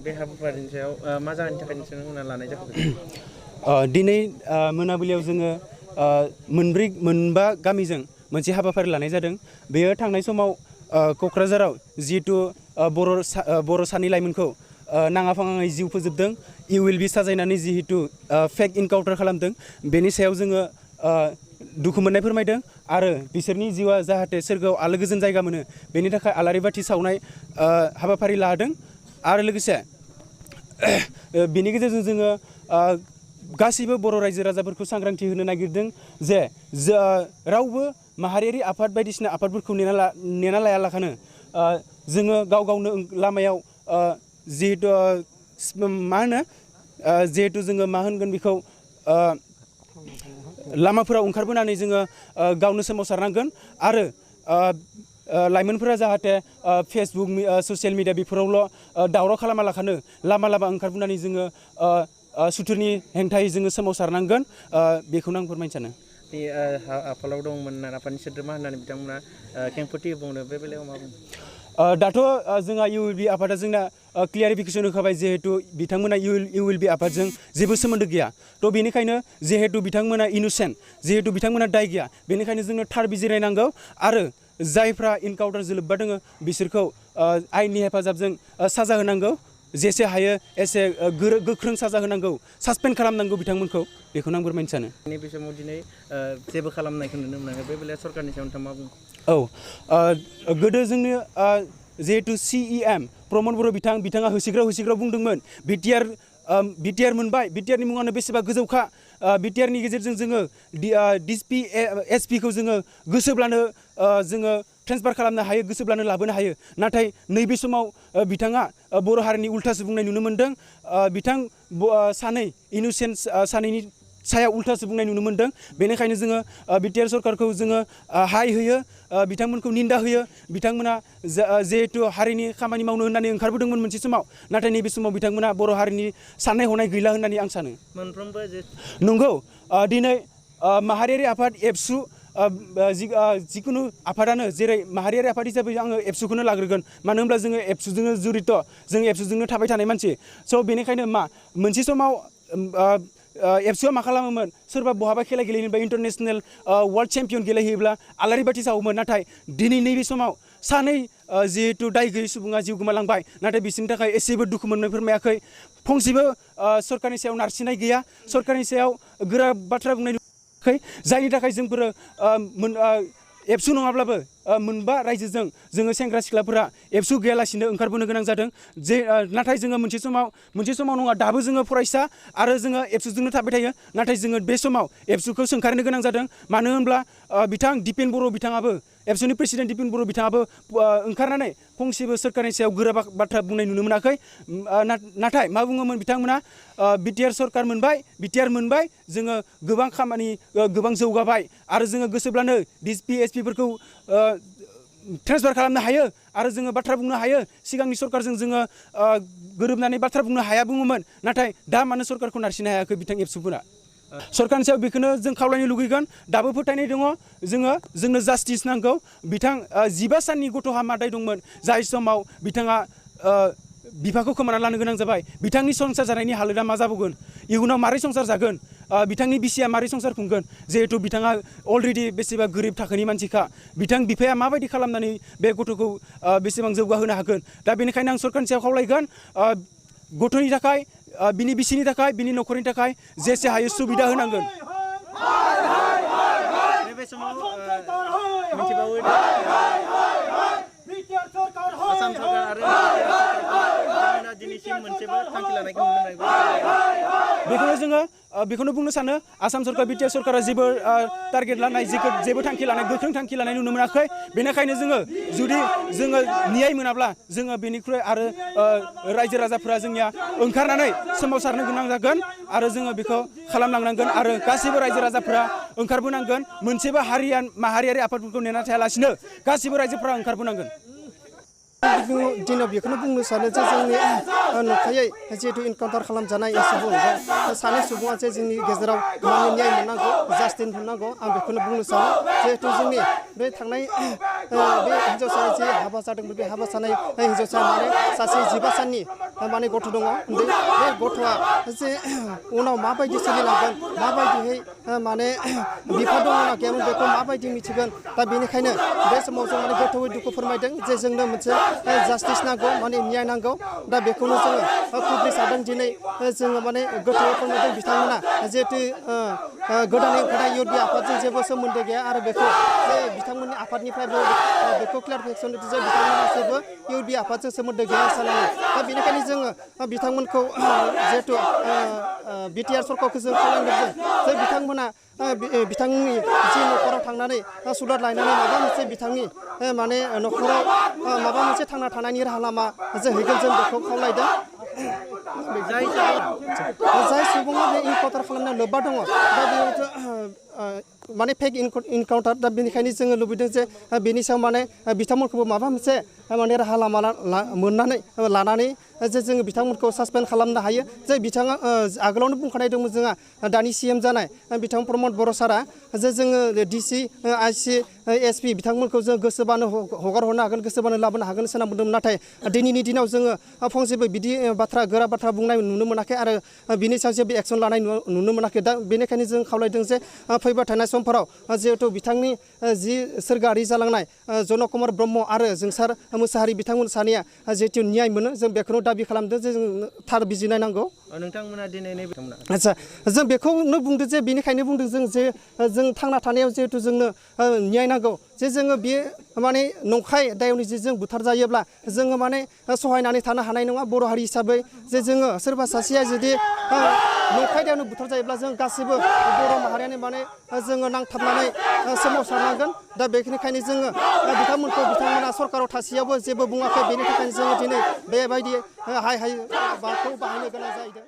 बे हाबाफारिनि सायाव मा जाहोननि थाखाय नोंथांमोना लानाय जाखो? दिनै मोनाबिलियाव जोङो मोनबा गामिजों मोनसे हाबाफारि लानाय जादों। बेयो थांनाय समाव क'क्राझाराव जिहेतु बर' सानै लाइमोनखौ नाङा फाङाङै जिउ फोजोबदों, ULB साजायनानै जिहेतु फेक इनकाउन्टार खालामदों, बेनि सायाव जोङो दुखु मोननाय फोरमायदों आरो बिसोरनि जिउआ जाहाथे सोरगोआव आलो गोजोन जायगा मोनो बेनि थाखाय आलारि बाथि सावनाय हाबाफारि लादों। आरो लोगोसे बेनि गेजेरजों जोङो गासैबो बर' रायजो राजाफोरखौ सांग्रांथि होनो नागिरदों जे रावबो माहारियारि आफाद बायदिसिना आफादफोरखौ नेना लायालाखानो जोङो गाव गावनो लामायाव जिहेतु मा होनो जिहेतु जोङो मा होनगोन बेखौ लामाफोराव ओंखारबोनानै जोङो गावनो सोमावसारनांगोन आरो लाइमोनफोरा जाहाथे फेसबुक ससियेल मिडिया बेफोरावल' दावराव खालामालाखानो लामा ओंखारबोनानै जोङो सुथुरनि हेंथायै जोङो सोमावसारनांगोन, बेखौनो आं फोरमायनो सानो। बे आफादाव दंमोन आफादनि सोद्रोमा होननानै बिथांमोना खेंफोरथि बुंदों, बे बेलायाव मा बुङो? दाथ' जोंहा ULB आफादा जोंना क्लियारिफिकेसन होखाबाय जिहेतु बिथांमोना ULB आफादजों जेबो सोमोन्दो गैया। थ' बेनिखायनो जिहेतु बिथांमोना इनोसेन्ट, जिहेतु बिथांमोना दाय गैया, बेनिखायनो जोंनो थार बिजिरायनांगौ आरो जायफ्रा इनकाउन्टारजों लोब्बा दङ बिसोरखौ आयेननि हेफाजाबजों साजा होनांगौ, जेसे हायो एसे गोख्रों साजा होनांगौ, सासपेन्ड खालामनांगौ बिथांमोनखौ, बेखौनो आं फोरमायनो सानो। नैबे समाव दिनै जेबो खालामनायखौ नुनो मोनाखै, बे बेलायाव सरकारनि सायाव नोंथाङा मा बुङो? गोदो जोंनो जिहेतु CEM प्रमद बर' बिथाङा होसिग्राव बुंदोंमोन बिटिआर मोनबाय, बिटिआरनि मुङानो बेसेबा गोजौखा, बिटिआरनि गेजेरजों जोङो DSP SP खौ जोङो गोसोब्लानो जोङो ट्रेन्सफार खालामनो हायो, गोसोब्लानो लाबोनो हायो। नाथाय नैबे समाव बिथाङा बर' हारिनि उल्थासो बुंनाय नुनो मोन्दों। बिथां सानै इनोसेन्ट सानैनि सायाव उल्थासो बुंनाय नुनो मोन्दों। बेनिखायनो जोङो बिटिआर सरकारखौ जोङो हाय होयो, बिथांमोनखौ निन्दा होयो। बिथांमोना जिहेतु हारिनि खामानि मावनो होननानै ओंखारबोदोंमोन मोनसे समाव, नाथाय नैबे समाव बिथांमोना बर' हारिनि साननाय हनाय गैला होननानै आं सानो। मोनफ्रोमबो नंगौ, दिनै माहारियारि आफाद एबसु जिखुनु आफादानो, जेरै माहारियारि आफाद हिसाबै आङो एबसुखौनो लाग्रोगोन, मानो होनब्ला जोङो एबसुजोंनो जुरित, जों एबसुजोंनो थाबाय थानाय मानसि। स' बेनिखायनो मोनसे समाव एबसुआ मा खालामोमोन, सोरबा बहाबा खेला गेलेयोबा इन्टारनेसनेल वर्ल्ड चेम्पियन गेलेहैयोब्ला आलारि बाथि सावोमोन। नाथाय दिनै नैबे समाव सानै जिहेतु दाय गैयै सुबुङा जिउ गोमालांबाय, नाथाय बिसोरनि थाखाय एसेबो दुखु मोननो फोरमायाखै, फंसेबो सरकारनि सायाव नारसिननाय गैया, सरकारनि सायाव गोरा बाथ्रा बुंनाय नुवाखै, जायनि थाखाय जोंफोरो एबसु नङाब्लाबो मोनबा रायजोजों जोङो सेंग्रा सिख्लाफोरा एबसु गैयालासिनो ओंखारबोनो गोनां जादों। नाथाय जोङो मोनसे समाव नङा, दाबो जोङो फरायसा आरो जोङो एबसुजोंनो थाबाय थायो। नाथाय जोङो बे समाव एबसुखौ सोंखारनो गोनां जादों, मानो होनब्ला बिथां दिपेन बर' बिथाङाबो, एबसुनि प्रेसिडेन्ट दिपेन बर' बिथाङाबो ओंखारनानै फंसेबो सोरखारनि सायाव गोरा बाथ्रा बुंनाय नुनो मोनाखै। नाथाय मा बुङोमोन बिथांमोना, बिटिआर सरकार मोनबाय, बिटिआर मोनबाय, जोङो गोबां खामानि गोबां जौगाबाय आरो जोङो गोसोब्लानो DSP SP फोरखौ ट्रेन्सफार खालामनो हायो आरो जोङो बाथ्रा बुंनो हायो। सिगांनि सरकारजों जोङो गोरोबनानै बाथ्रा बुंनो हाया बुङोमोन, नाथाय दा मानो सरकारखौ नारसिननो हायाखै बिथां एबसुफोरा? सरकारनि सायाव बेखौनो जों खावलायनो लुगैगोन। दाबो फोथायनाय दङ, जोंनो जास्टिस नांगौ। बिथां 15 साननि गथ' हामा दाय दंमोन, जाय समाव बिथाङा बिफाखौ खोमाना लानो गोनां जाबाय। बिथांनि संसार जानायनि हालोदा मा जाबावगोन, इयुनाव मारै संसार जागोन, बिथांनि बिसिया मारै संसार खुंगोन, जिहेतु बिथाङा अलरेडि बेसेबा गोरिब थाखोनि मानसिखा। बिफाया माबायदि खालामनानै बे गथ'खौ बेसेबां जौगाहोनो हागोन? दा बेनिखायनो आं सरकारनि सायाव खावलायगोन, गथ'नि थाखाय, बिनि बिसिनि थाखाय, बिनि न'खरनि थाखाय जेसे हायो सुबिदा होनांगोन। बे समाव मिथिबावो आसाम सरकार आरो बिथांमोना दिनैसिम मोनसेबो थांखि लानायखौ नुनो मोनाखै। बेखौनो बुंनो सानो, आसाम सरकार बिटिआर सरकारा जेबो टारगेट लानाय, जेबो थांखि लानाय, गोख्रों थांखि लानाय नुनो मोनाखै। बेनिखायनो जुदि जोङो न्याय मोनाब्ला जोङो बेनिख्रुइ आरो रायजो राजाफोरा जोंनिया ओंखारनानै सोमावसारनो गोनां जागोन आरो जोङो बेखौ खालामलांनांगोन आरो गासैबो रायजो राजाफोरा ओंखारबोनांगोन। मोनसेबो माहारियारि आफादफोरखौ नेना थायालासिनो गासैबो रायजोफोरा ओंखारबोनांगोन। दिनाव बेखौनो बुंनो सानो जे जोंनि नंखायै जिहेतु इनकाउन्टार खालामजानाय सुबुं सानै सुबुङा जे जोंनि गेजेराव माने न्याय मोननांगौ जास्टिस मोननांगौ आं बेखौनो बुंनो सानो जिहेतु जोंनि बे थांनाय बे हिन्जावसा जे हाबा जादोंमोन बे हाबा जानाय हिन्जावसा माने सासे 15 साननि माने गथ' दङ उन्दै बे गथ'आ जे उनाव माबायदि सोलिलांगोन माबायदिहै माने बिफा दङ ना गैयामोन बेखौ माबायदि मिथिगोन दा बेनिखायनो बे समाव जों माने गोथौयै दुखु फोरमायदों जे जोंनो मोनसे जास्टिस नांगौ माने न्याय नांगौ दा बेखौनो जोङो खुद्रिसारदों दिनै जोङो माने गोथौयै फोरमायदों बिथांमोना जिहेतु गोदानै ओंखारनाय इउबि आफादजों जेबो सोमोन्दो गैया आरो बेखौ जे बिथांमोननि आफादनिफ्रायबो बेखौ क्लियारिफिकेसन होदों जे बिथांमोना जेबो इउबि आफादजों सोमोन्दो गैया साननानै दा बेनिखायनो जोङो बिथांमोनखौ जिहेतु बिटिआर सरकारखौ जों खावलायदों जे बिथांमोना बिथांनि जि न'खराव थांनानै सुलाद लायनानै माबा मोनसे बिथांनि माने न'खराव माबा मोनसे थांना थानायनि राहा लामा जे हैगोन जों बेखौ खावलायदों जाय सुबुङा बे इनकाउन्टार खालामनायाव लोब्बा दङ दा बेयाव माने फेक इनकाउन्टार दा बेनिखायनो जोङो लुबैदों जे बेनि सायाव माने बिथांमोनखौबो माबा मोनसे माने राहा लामा मोननानै लानानै जे जोङो बिथांमोनखौ सासपेन्ड खालामनो हायो जे बिथाङा आगोलावनो बुंखानाय दंमोन जोंहा दानि CM जानाय बिथां प्रमद बर' सारा जे जोङो DC IC SP बिथांमोनखौ जों गोसोबानो हगार हरनो हागोन गोसोबानो लाबोनो हागोन होनना बुंदोंमोन नाथाय दिनैनि दिनाव जोङो फंसेबो बिदि बाथ्रा गोरा बाथ्रा बुंनाय नुनो मोनाखै आरो बिनि सायाव जेबो एक्सन लानाय नुनो मोनाखै दा बेनिखायनो जों खावलायदों जे फैबाय थानाय समफोराव जिहेतु बिथांनि जि सोरगोआरि जालांनाय जनक कुमार ब्रह्म आरो जोंसार मोसाहारि बिथांमोन सानैया जिहेतु न्याय मोनो जों बेखौनो दाबि खालामदों जे जों थार बिजिरनाय नांगौ नोंथांमोना दिनै नैबे आदसा जों बेखौनो बुंदों जे बेनिखायनो बुंदों जों जे जों थांना थानायाव जिहेतु जोंनो न्याय नांगौ जे जोङो बे माने नंखाय दायनि जे जों बुथारजायोब्ला जोङो माने सहायनानै थानो हानाय नङा बर' हारि हिसाबै जे जोङो सोरबा सासेया जुदि नंखाय दायनि बुथारजायोब्ला जों गासैबो बर' माहारियानो माने जोङो नांथाबनानै सोमावसारनांगोन दा बेनिखायनो जोङो बिथांमोना सरकाराव थासेयावबो जेबो बुङाखै बेनि थाखायनो जोङो दिनै बेबायदि हाय बाखौ बाहायनो गोनां जाहैदों